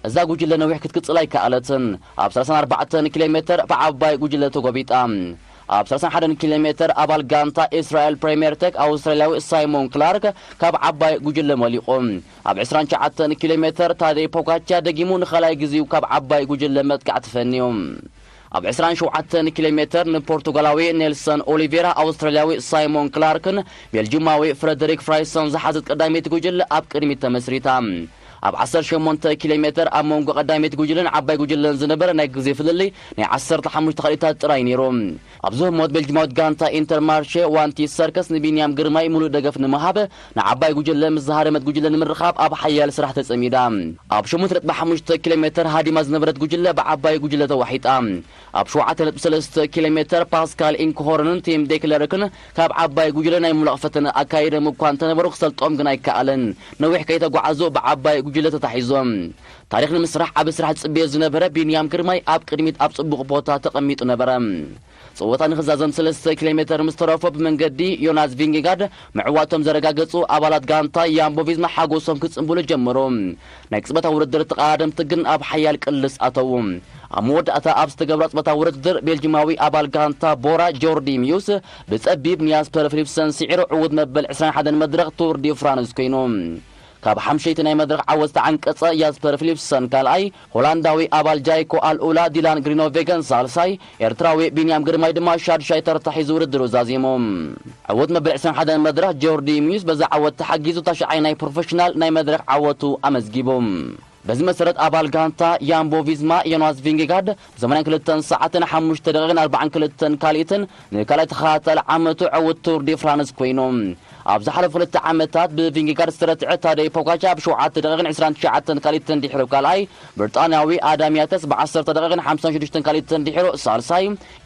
እዛ ጉጅለ ነዊሕ ክትቅጽል ኣይከኣለትን። ኣብ ሰላሳን ኣርባዕተን ኪሎ ሜተር ብዓባይ ጉጅለ ተጎቢጣ። ኣብ ሰላሳን ሓደን ኪሎ ሜተር ኣባል ጋንታ እስራኤል ፕሪምየር ቴክ ኣውስትራልያዊ ሳይሞን ክላርክ ካብ ዓባይ ጉጅለ መሊቑ። ኣብ ዕስራን ትሽዓተን ኪሎ ሜተር ታደይ ፖጋቻ ደጊሙ ንኻልኣይ ግዜኡ ካብ ዓባይ ጉጅለ መጥቃዕቲ ፈንዩ። ኣብ ዕስራን ሸውዓተን ኪሎ ሜተር ንፖርቱጋላዊ ኔልሰን ኦሊቬራ፣ ኣውስትራልያዊ ሳይሞን ክላርክን ቤልጂማዊ ፍረደሪክ ፍራይሰን ዝሓዘት ቀዳመይቲ ጉጅለ ኣብ ቅድሚት ተመስሪታ። ኣብ ዓሰርተ ሸሞንተ ኪሎ ሜተር ኣብ መንጎ ቀዳመይቲ ጉጅለን ዓባይ ጉጅለን ዝነበረ ናይ ግዜ ፍልልይ ናይ ዓሰርተ ሓሙሽተ ተኽሊታት ጥራይ ነይሩ። ኣብዚ ህሞት ቤልጂማዊት ጋንታ ኢንተርማርሼ ዋንቲ ሰርከስ ንቢንያም ግርማይ ሙሉእ ደገፍ ንምሃብ ንዓባይ ጉጅለ ምስ ዝሃረመት ጉጅለ ንምርኻብ ኣብ ሓያል ስራሕ ተጸሚዳ። ኣብ ሸሞንተ ነጥቢ ሓሙሽተ ኪሎ ሜተር ሃዲማ ዝነበረት ጉጅለ ብዓባይ ጉጅለ ተዋሒጣ። ኣብ ሸውዓተ ነጥቢ ሰለስተ ኪሎ ሜተር ፓስካል ኢንክሆርንን ቲም ዴክለርክን ካብ ዓባይ ጉጅለ ናይ ምሉቕ ፈተነ ኣካይዶም እኳ እንተነበሩ ክሰልጦም ግን ኣይከኣለን። ነዊሕ ከይተጓዓዙ ብዓባይ ጉጅለ ተታሒዞም። ታሪኽ ንምስራሕ ዓቢ ስራሕ ዝጽበዮ ዝነበረ ቢንያም ግርማይ ኣብ ቅድሚት ኣብ ጽቡቕ ቦታ ተቐሚጡ ነበረ። ጸወታ ንኽዛዘም ሰለስተ ኪሎ ሜተር ምስ ተረፎ ብመንገዲ ዮናስ ቪንጌጋርድ ምዕዋቶም ዘረጋገጹ ኣባላት ጋንታ ያምቦ ቪዝማ ሓጎሶም ክጽንብሉ ጀመሩ። ናይ ቅጽበታዊ ውድድር ተቐዳደምቲ ግን ኣብ ሓያል ቅልስ ኣተዉ። ኣብ መወዳእታ ኣብ ዝተገብረ ቅጽበታዊ ውድድር ቤልጂማዊ ኣባል ጋንታ ቦራ ጆርዲ ሚዩስ ብጸቢብ ንያስፐር ፊሊፕሰን ስዒሩ ዕዉት መበል ዕስራን ሓደን መድረኽ ቱር ዲ ፍራንስ ኮይኑ። ካብ ሓምሸይቲ ናይ መድረኽ ዓወት ዝተዓንቀጸ ያስፐር ፊሊፕሰን ካልኣይ፣ ሆላንዳዊ ኣባል ጃይኮ ኣልኡላ ዲላን ግሪኖቬገን ሳልሳይ፣ ኤርትራዊ ቢንያም ግርማይ ድማ ሻድሻይ ተርታ ሒዙ ውድድሩ ዛዚሙ። ዕዉት መበል ዕስራን ሓደን መድረኽ ጆርዲ ሚዩስ በዛ ዓወት ተሓጊዙ ታሽዓይ ናይ ፕሮፌሽናል ናይ መድረኽ ዓወቱ ኣመዝጊቡ። በዚ መሰረት ኣባል ጋንታ ያምቦ ቪዝማ ዮናስ ቪንጌጋርድ ብ8ን ክልተን ሰዓትን ሓሙሽተ ደቂቕን ኣርባዓን ክልተን ካልኢትን ንካልኣይ ተኸታታሊ ዓመቱ ዕዉት ቱር ዲ ፍራንስ ኮይኑ። ኣብ ዝሓለፉ ክልተ ዓመታት ብቪንጌጋርድ ዝተረትዐ ታደይ ፖጋቻ ኣብ ሸውዓተ ደቂቕን ዕስራን ትሽዓተን ካልኢትን ድሒሩ ካልኣይ፣ ብሪጣንያዊ ኣዳም ያተስ ብ10 ደቂቕን ሓምሳን ሽዱሽተን ካልኢትን ድሒሩ ሳልሳይ፣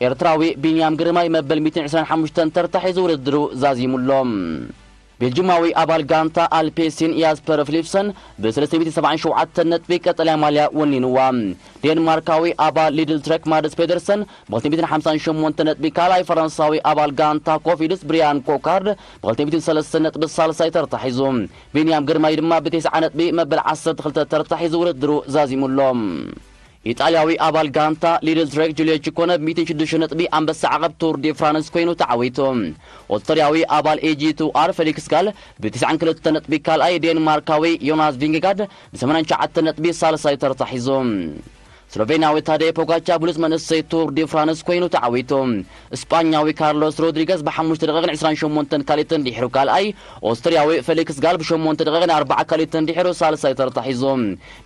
ኤርትራዊ ቢንያም ግርማይ መበል ሚእትን ዕስራን ሓሙሽተን ተርታ ሒዙ ውድድሩ ዛዚሙ ኣሎ። ቤልጂማዊ ኣባል ጋንታ ኣልፔሲን ያስፐር ፊሊፕሰን ብ377 ነጥቢ ቀጠልያ ማልያ ወኒንዋ። ዴንማርካዊ ኣባል ሊድል ትሬክ ማድስ ፔደርሰን ብ258 ነጥቢ ካልኣይ፣ ፈረንሳዊ ኣባል ጋንታ ኮፊድስ ብሪያን ኮካርድ ብ203 ነጥቢ ሳልሳይ ተርታ ሒዙ። ቢንያም ግርማይ ድማ ብ90 ነጥቢ መበል ዓሰርተ ክልተ ተርታ ሒዙ ውድድሩ ዛዚሙ ኣሎ። ኢጣልያዊ ኣባል ጋንታ ሊድል ትሬክ ጁልዮ ቺኮነ ብ106 ነጥቢ ኣንበሳ ዓቐብ ቱር ዲ ፍራንስ ኮይኑ ተዓዊቱ። ኦስትርያዊ ኣባል ኤጂ ቱ ኣር ፌሊክስ ጋል ብ92 ነጥቢ ካልኣይ፣ ዴንማርካዊ ዮናስ ቪንጌጋርድ ብ89 ነጥቢ ሳልሳይ ተርታ ሒዙ። ስሎቬንያዊ ታደይ ፖጋቻ ብሉጽ መንእሰይ ቱር ዲ ፍራንስ ኮይኑ ተዓዊቱ። እስጳኛዊ ካርሎስ ሮድሪገዝ ብ5 ደቂቕን ዕስራን ሸሞንተን ካልኢትን ድሒሩ ካልኣይ፣ ኦስትርያዊ ፌሊክስ ጋል ብ8 ደቂቕን ኣርባዓ ካልኢትን ድሒሩ ሳልሳይ ተርታ ሒዙ።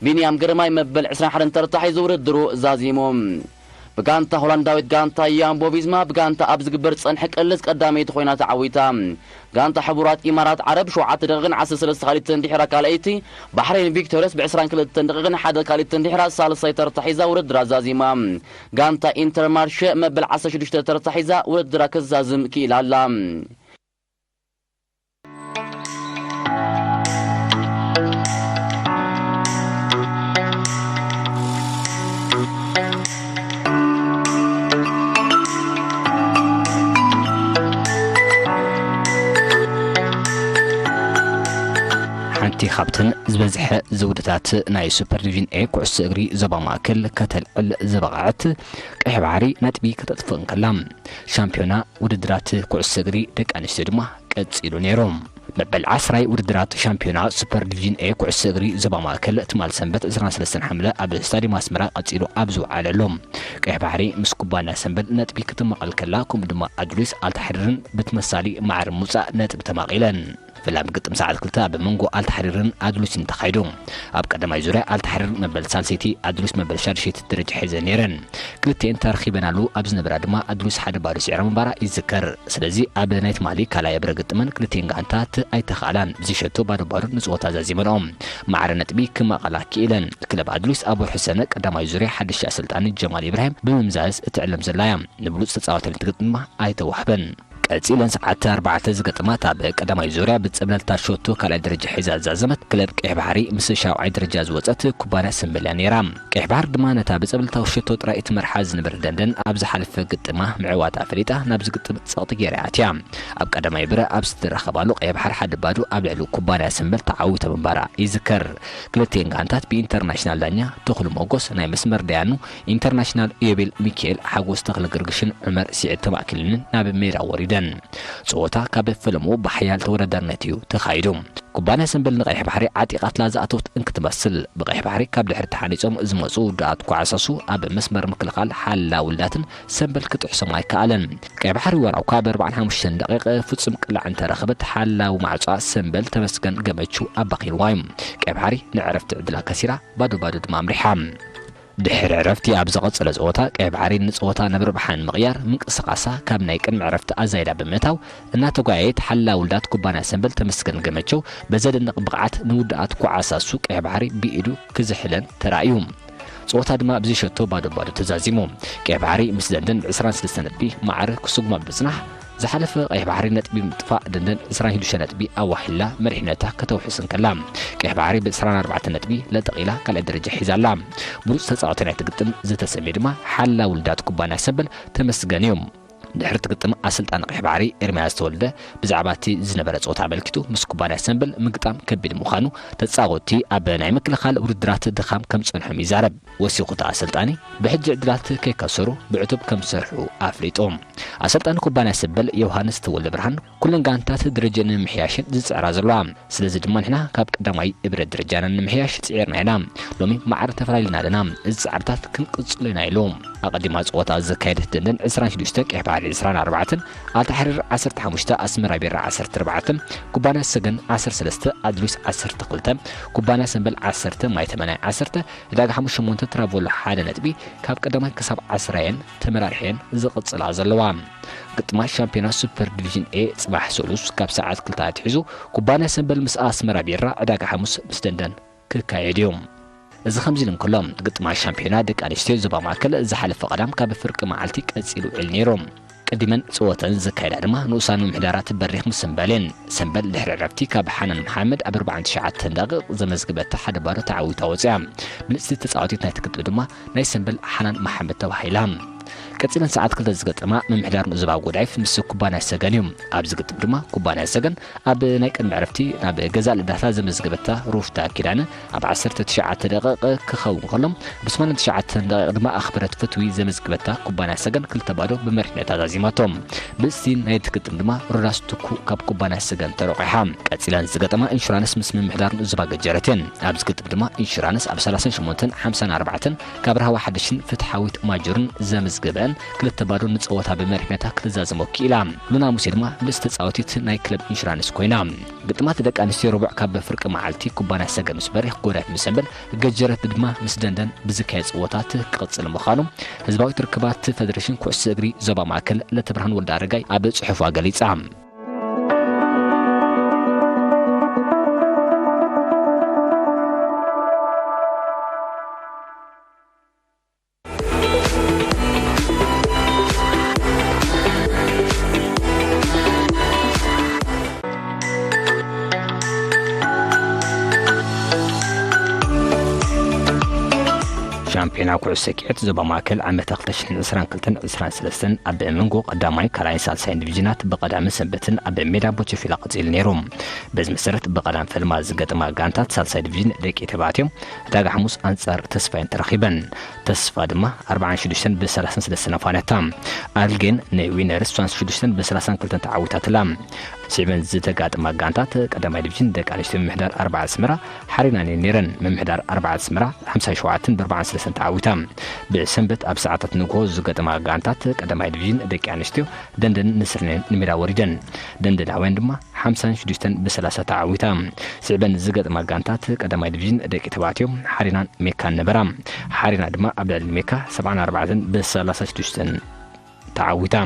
ቢንያም ግርማይ መበል ዕስራን ሓደን ተርታ ሒዙ ውድድሩ ዛዚሙ። ብጋንታ ሆላንዳዊት ጋንታ ያምቦ ቪዝማ ብጋንታ ኣብ ዝግበር ዝጸንሐ ቅልስ ቀዳመይቲ ኮይና ተዓዊታ። ጋንታ ሕቡራት ኢማራት ዓረብ ሸውዓተ ደቂቕን ዓሰርተ ሰለስተ ካልኢትን ድሒራ ካልኣይቲ፣ ባሕሬን ቪክቶርያስ ብ22 ደቂቕን ሓደ ካልኢትን ድሒራ ሳልሳይ ተርታ ሒዛ ውድድራ ዛዚማ። ጋንታ ኢንተርማርሸ መበል ዓሰርተ ሽዱሽተ ተርታ ሒዛ ውድድራ ክዛዝም ክኢላ ኣላ። ሓንቲ ካብተን ዝበዝሐ ዝውድታት ናይ ሱፐር ዲቪዥን ኤ ኩዕሶ እግሪ ዞባ ማእከል ከተልዕል ዝበቕዐት ቀይሕ ባሕሪ ነጥቢ ከተጥፍእ እንከላ፣ ሻምፒዮና ውድድራት ኩዕሶ እግሪ ደቂ ኣንስትዮ ድማ ቀጺሉ ነይሩ። መበል ዓስራይ ውድድራት ሻምፒዮና ሱፐር ዲቪዥን ኤ ኩዕሶ እግሪ ዞባ ማእከል ትማል ሰንበት ዕስራን ሰለስተን ሓምለ ኣብ ስታዲየም ኣስመራ ቀጺሉ ኣብ ዝወዓለሉ፣ ቀይሕ ባሕሪ ምስ ኩባንያ ሰምበል ነጥቢ ክትመቐል ከላ፣ ከምኡ ድማ ኣዱሊስ ኣልታሕሪርን ብትመሳሊ ማዕረ ምውጻእ ነጥቢ ተማቒለን። ፍላም ግጥም ሰዓት ክልተ ኣብ መንጎ ኣልታሕሪርን ኣዱሊስን ተኻይዱ። ኣብ ቀዳማይ ዙርያ ኣልታሕሪር መበል ሳልሰይቲ፣ ኣዱሊስ መበል ሻድሸይቲ ደረጃ ሒዘን ነይረን። ክልቲኤን ተረኺበናሉ ኣብ ዝነበራ ድማ ኣዱሊስ ሓደ ባዶ ስዒራ ምንባራ ይዝከር። ስለዚ ኣብ ናይ ትማሊ ካልኣይ እብረ ግጥመን ክልቲኤን ጋንታት ኣይተኻእላን። ብዝሸቶ ባዶ ባዶ ንጽወታ ዛዚመንኦም። ማዕረ ነጥቢ ክማቐላ ክኢለን። ክለብ ኣዱሊስ ኣብ ወርሒ ሰነ ቀዳማይ ዙርያ ሓድሽ ኣሰልጣኒ ጀማል ኢብራሂም ብምምዛዝ እትዕለም ዘላ እያ። ንብሉጽ ተጻዋታይ ለይቲ ግጥም ድማ ኣይተዋህበን። ቀጺለን ሰዓት ኣርባዕተ ዝገጠማት ኣብ ቀዳማይ ዙርያ ብጸብለልታ ሸቶ ካልኣይ ደረጃ ሒዛ ዝዛዘመት ክለብ ቀይሕ ባሕሪ ምስ ሻውዓይ ደረጃ ዝወጸት ኩባንያ ሰምበል እያ ነይራ። ቀይሕ ባሕሪ ድማ ነታ ብጸብለልታዊ ሸቶ ጥራይ እትመርሓ ዝነበረ ደንደን ኣብ ዝሓለፈ ግጥማ ምዕዋታ ፈሊጣ ናብዚ ግጥም ጸቕጢ ገይራ እያ ኣትያ። ኣብ ቀዳማይ ብረ ኣብ ዝተረኸባሉ ቀይሕ ባሕሪ ሓደ ባዶ ኣብ ልዕሊ ኩባንያ ሰምበል ተዓዊታ ምንባራ ይዝከር። ክልቲኤን ጋንታት ብኢንተርናሽናል ዳኛ ተኽሉ ሞጎስ ናይ መስመር ዳያኑ ኢንተርናሽናል ኢዮቤል ሚካኤል ሓጎስ ተኽለ ገርግሽን ዑመር ስዒድ ተማእኪልንን ናብ ሜዳ ወሪደን። ጸወታ ካብ ፈለምኡ ብሓያል ተወዳዳርነት እዩ ተኻይዱ። ኩባንያ ሰምበል ንቀይሕ ባሕሪ ዓጢቓትላ ዝኣተወት እንክትመስል፣ ብቀይሕ ባሕሪ ካብ ድሕሪ ተሓኒጾም ዝመጹ ውድኣት ኳዕሳሱ ኣብ መስመር ምክልኻል ሓላ ውልዳትን ሰምበል ክጥሕሶም ኣይከኣለን። ቀይሕ ባሕሪ ዋላ እኳ ብ45 ደቂቕ ፍጹም ቅላዕ እንተረኸበት፣ ሓላዊ ማዕጾኣ ሰምበል ተመስገን ገመቹ ኣባኺንዋ እዩ። ቀይሕ ባሕሪ ንዕረፍቲ ዕድላ ከሲራ ባዶ ባዶ ድማ ኣምሪሓ። ድሕሪ ዕረፍቲ ኣብ ዝቐጸለ ጸወታ፣ ቀይሕ ባሕሪ ንጸወታ ናብ ረብሓ ንምቕያር ምንቅስቓሳ ካብ ናይ ቅድሚ ዕረፍቲ ኣዛይዳ ብምእታው፣ እናተጓየየት ሓላ ውልዳት ኩባንያ ሰምበል ተመስገን ገመቸው በዘደንቕ ብቕዓት ንውድኣት ኩዓሳሱ ቀይሕ ባሕሪ ብኢዱ ክዝሕለን ተራእዩ። ጸወታ ድማ ብዝሸቶ ባዶ ባዶ ተዛዚሙ። ቀይሕ ባሕሪ ምስ ደንደን ብ23 ነጥቢ ማዕረ ክስጉማ ብምጽናሕ፣ ዝሓለፈ ቀይሕ ባሕሪ ነጥቢ ምጥፋእ ደንደን ዕስራን ሽዱሽተ ነጥቢ ኣዋሒላ መሪሕነታ ከተውሕስ እንከላ፣ ቀይሕ ባሕሪ ብ ዕስራን ኣርባዕተን ነጥቢ ለጠቒላ ካልኣይ ደረጃ ሒዛ ኣላ። ብሉጽ ተጻዋቲ ናይቲ ግጥም ዝተሰምየ ድማ ሓላ ውልዳት ኩባንያ ሰምበል ተመስገን እዩ። ድሕሪ እቲ ግጥም ኣሰልጣኒ ቀይሕ ባሕሪ ኤርምያስ ተወልደ ብዛዕባ እቲ ዝነበረ ጸወታ ኣመልኪቱ፣ ምስ ኩባንያ ሰምበል ምግጣም ከቢድ ምዃኑ፣ ተጻወትቲ ኣብ ናይ ምክልኻል ውድድራት ድኻም ከም ዝጸንሖም ይዛረብ። ወሲኹ እቲ ኣሰልጣኒ፣ ብሕጂ ዕድላት ከይከሰሩ ብዕቱብ ከም ዝሰርሑ ኣፍሊጡ። ኣሰልጣኒ ኩባንያ ሰምበል ዮሃንስ ተወልደ ብርሃን፣ ኩለን ጋንታት ደረጃ ንምምሕያሽን ዝጽዕራ ዘለዋ። ስለዚ ድማ ንሕና ካብ ቀዳማይ ብረት ደረጃና ንምሕያሽ ጽዒርና ኢና። ሎሚ ማዕረ ተፈላሊና ኣለና። እዚ ጻዕርታት ክንቅጽሎ ኢና ኢሉ። ኣቐዲማ ጸወታ ዘካየደት ደንደን ዕስራን ሽዱሽተ፣ ቀይሕ ባሕሪ ዕስራን ኣርባዕተን፣ ኣልታሕሪር ዓሰርተ ሓሙሽተ፣ ኣስመራ ቢራ ዓሰርተ ኣርባዕተ፣ ኩባንያ ሰገን ዓሰርተ ሰለስተ፣ ኣድሪስ ዓሰርተ ክልተ፣ ኩባንያ ሰምበል ዓሰርተ፣ ማይ ተመናይ ዓሰርተ፣ ዕዳጋ ሓሙሽተ ሸሞንተ፣ ትራቮላ ሓደ ነጥቢ ካብ ቀዳማይ ክሳብ ዓስራየን ተመራርሐን ዝቕጽላ ዘለዋ። ግጥማት ሻምፒዮና ሱፐር ዲቪዥን ኤ ጽባሕ ሰሉስ ካብ ሰዓት ክልተ ኣትሒዙ ኩባንያ ሰምበል ምስ ኣስመራ ቢራ፣ ዕዳጋ ሓሙስ ምስ ደንደን ክካየድ እዩ። እዚ ከምዚ ኢሉ እንከሎ፣ ግጥማት ሻምፒዮና ደቂ ኣንስትዮ ዞባ ማእከል ዝሓለፈ ቀዳም ካብ ፍርቂ መዓልቲ ቀጺሉ ውዒሉ ነይሩ። ቀዲመን ጸወተን ዘካየዳ ድማ ንኡሳን ምምሕዳራት በሪኽ ምስ ሰምበል እየን። ሰምበል ድሕሪ ዕረፍቲ ካብ ሓናን መሓመድ ኣብ ኣርባዓን ትሽዓተን ደቂቕ ዘመዝገበታ ሓደ ባዶ ተዓዊታ ወጺኣ። ብልጽቲ ተጻዋቲት ናይቲ ግጥም ድማ ናይ ሰምበል ሓናን መሓመድ ተባሂላ። ቀጺለን ሰዓት ክልተ ዝገጠማ ምምሕዳር ንኡስ ዞባ ጎዳይፍ ምስ ኩባንያ ሰገን እዩ። ኣብዚ ግጥም ድማ ኩባንያ ሰገን ኣብ ናይ ቅድሚ ዕረፍቲ ናብ ገዛእ ልዳታ ዘመዝገበታ ሩፍታ ኪዳነ ኣብ ዓሰርተ ትሽዓተ ደቂቕ ክኸውን ከሎ፣ ብ ሰማንያን ትሽዓተን ደቂቕ ድማ ኣኽበረት ፍትዊ ዘመዝገበታ ኩባንያ ሰገን ክልተ ባዶ ብመሪሕነታ ዛዚማቶ። ብልጽቲ ናይቲ ግጥም ድማ ሮዳስ ትኩ ካብ ኩባንያ ሰገን ተረቑሓ። ቀጺለን ዝገጠማ ኢንሹራንስ ምስ ምምሕዳር ንኡስ ዞባ ገጀረት እየን። ኣብዚ ግጥም ድማ ኢንሹራንስ ኣብ ሰላሳን ሸሞንተን ሓምሳን ኣርባዕተን ካብ ራህዋ ሓድሽን ፍትሓዊት ማጆርን ዘመዝገበን ክልተ ባዶ ንጸወታ ብመሪሕነታ ክትዛዘሞ ክኢላ። ሉና ሙሴ ድማ ብልጽቲ ተጻወቲት ናይ ክለብ ኢንሹራንስ ኮይና። ግጥማት ደቂ ኣንስትዮ ረቡዕ ካብ ፍርቂ መዓልቲ ኩባንያ ሰገን ምስ በሪኽ ጎዳይፍ ምስ ሰምበል፣ ገጀረት ድማ ምስ ደንደን ብዝካየድ ጸወታት ክቕጽል ምዃኑ ህዝባዊት ርክባት ፈደሬሽን ኩዕሶ እግሪ ዞባ ማእከል ለተብርሃን ወልደ ኣረጋይ ኣብ ጽሑፋ ገሊጻ። ሻምፒዮና ኩዕሶ ሰኪዐት ዞባ ማእከል ዓመተ ክልተ ሽሕን ዕስራን ክልተን ዕስራን ሰለስተን ኣብ መንጎ ቀዳማይ፣ ካልኣይን ሳልሳይን ዲቪዥናት ብቐዳምን ሰንበትን ኣብ ሜዳ ቦቸፊላ ቀጺሉ ነይሩ። በዚ መሰረት ብቐዳም ፈልማ ዝገጠማ ጋንታት ሳልሳይ ዲቪዥን ደቂ ተባዕትዮ ዕዳጋ ሓሙስ ኣንጻር ተስፋይን ተራኺበን። ተስፋ ድማ ኣርባዓን ሽዱሽተን ብሰላሳን ሰለስተን ኣፋነታ። ኣልጌን ንዊነርስ ሸውዓን ሽዱሽተን ብሰላሳን ክልተን ተዓዊታትላ። ስዕበን ዝተጋጥማ ጋንታት ቀዳማይ ዲቪዥን ደቂ ኣንስትዮ ምምሕዳር ኣርባዓ ኣስመራ ሓሪናን እየን ነይረን። ምምሕዳር ኣርባዓ ኣስመራ ሓምሳን ሸውዓተን ብኣርባዓን ሰለስተን ተዓዊታ። ብሰንበት ኣብ ሰዓታት ንግሆ ዝገጠማ ጋንታት ቀዳማይ ዲቪዥን ደቂ ኣንስትዮ ደንደን ንስርኔን ንሜዳ ወሪደን። ደንደናውያን ድማ ሓምሳን ሽዱሽተን ብሰላሳ ተዓዊታ። ስዕበን ዝገጥማ ጋንታት ቀዳማይ ዲቪዥን ደቂ ተባዕትዮ ሓሪናን ሜካን ነበራ። ሓሪና ድማ ኣብ ልዕሊ ሜካ ሰብዓን ኣርባዕተን ብሰላሳ ሽዱሽተን ተዓዊታ።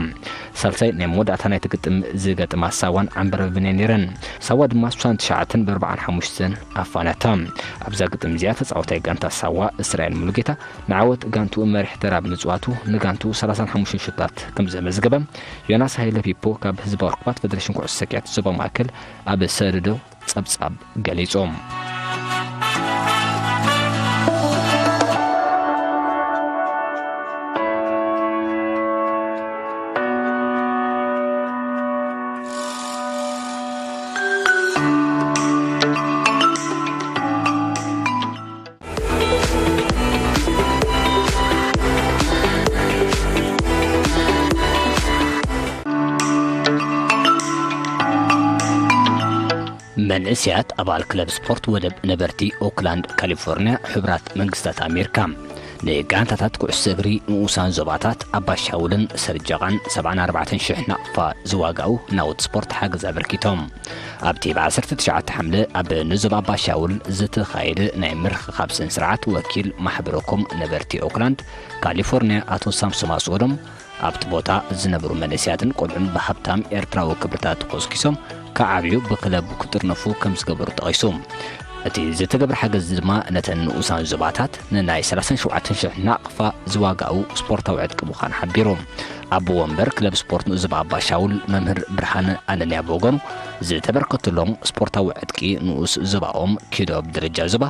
ሳልሳይ ናይ መወዳእታ ናይቲ ግጥም ዝገጥማ ሳዋን ዓንበረብን እየን ነይረን። ሳዋ ድማ ሱሳን ትሽዓተን ብኣርባዓን ሓሙሽተን ኣፋነታ። ኣብዛ ግጥም እዚኣ ተጻዋታይ ጋንታ ሳዋ እስራኤል ሙሉጌታ ንዓወት ጋንትኡ መሪሕ ተራ ብምጽዋቱ ንጋንትኡ ሰላሳን ሓሙሽተን ሽታት ከም ዘመዝገበ ዮናስ ሃይለ ፒፖ ካብ ህዝባዊ ርክባት ፈደሬሽን ኩዕሶ ሰኪዐት ዞባ ማእከል ኣብ ሰደዶ ጸብጻብ ገሊጹ። መንእሰያት ኣባል ክለብ ስፖርት ወደብ ነበርቲ ኦክላንድ ካሊፎርኒያ፣ ሕቡራት መንግስታት ኣሜሪካ፣ ንጋንታታት ኩዕሶ እግሪ ንኡሳን ዞባታት ኣባሻውልን ሰርጃቓን ሰብዓን ኣርባዕተን ሽሕ ናቕፋ ዝዋጋኡ ናውቲ ስፖርት ሓገዝ ኣበርኪቶም። ኣብቲ ብ ዓሰርተ ትሽዓተ ሓምለ ኣብ ንዞባ ኣባሻውል ዝተኻየደ ናይ ምርኽኻብ ስነ ስርዓት፣ ወኪል ማሕበረኮም ነበርቲ ኦክላንድ ካሊፎርኒያ ኣቶ ሳምሶም ኣስወዶም፣ ኣብቲ ቦታ ዝነብሩ መንእሰያትን ቆልዑን ብሃብታም ኤርትራዊ ክብርታት ተኾስኪሶም ክዓብዩ ብክለቡ ክጥርነፉ ከም ዝገበሩ ጠቒሱ። እቲ ዝተገብረ ሓገዝ ድማ ነተን ንኡሳን ዞባታት ንናይ ሰላሳን ሸውዓተን ሽሕ ናቕፋ ዝዋጋኡ ስፖርታዊ ዕጥቂ ምዃኑ ሓቢሩ። ኣቦ ወንበር ክለብ ስፖርት ንኡስ ዞባ ኣባሻውል መምህር ብርሃነ ኣነንያ ብወገኑ፣ ዝተበርከተሎም ስፖርታዊ ዕጥቂ ንኡስ ዞባኦም ኪዶ ብደረጃ ዞባ፣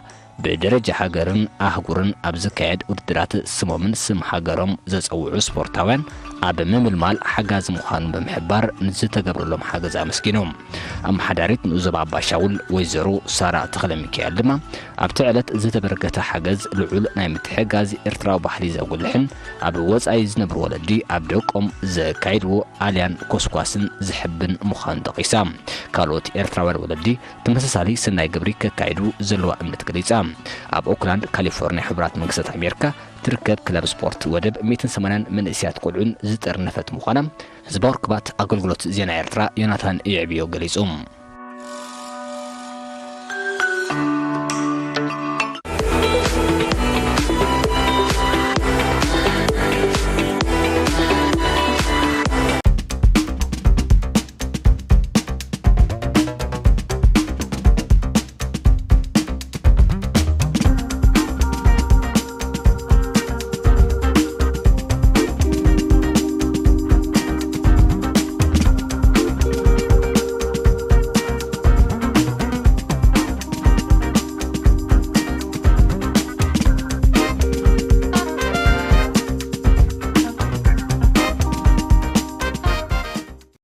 ብደረጃ ሃገርን ኣህጉርን ኣብ ዝካየድ ውድድራት ስሞምን ስም ሃገሮም ዘጸውዑ ስፖርታውያን ኣብ ምምልማል ሓጋዚ ምዃኑ ብምሕባር፣ ንዝተገብረሎም ሓገዝ ኣመስጊኑ። ኣመሓዳሪት ንኡስ ዞባ ኣባሻውል ወይዘሮ ሳራ ተኽለ ሚካኤል ድማ፣ ኣብቲ ዕለት ዝተበርከተ ሓገዝ ልዑል ናይ ምትሕግጋዝ ኤርትራዊ ባህሊ ዘጉልሕን ኣብ ወጻኢ ዝነብሩ ወለዲ ኣብ ደቆም ዘካይድዎ ኣልያን ኮስኳስን ዝሕብን ምዃኑ ጠቒሳ። ካልኦት ኤርትራውያን ወለዲ ተመሳሳሊ ሰናይ ግብሪ ከካይዱ ዘለዋ እምነት ገሊጻ። ኣብ ኦክላንድ ካሊፎርኒያ ሕቡራት መንግስታት ኣሜሪካ ትርከብ ክለብ ስፖርት ወደብ ሚእትን ሰማንያን መንእሰያት ቆልዑን ዝጠርነፈት ምዃና ህዝባዊ ርክባት ኣገልግሎት ዜና ኤርትራ ዮናታን የዕብዮ ገሊጹ።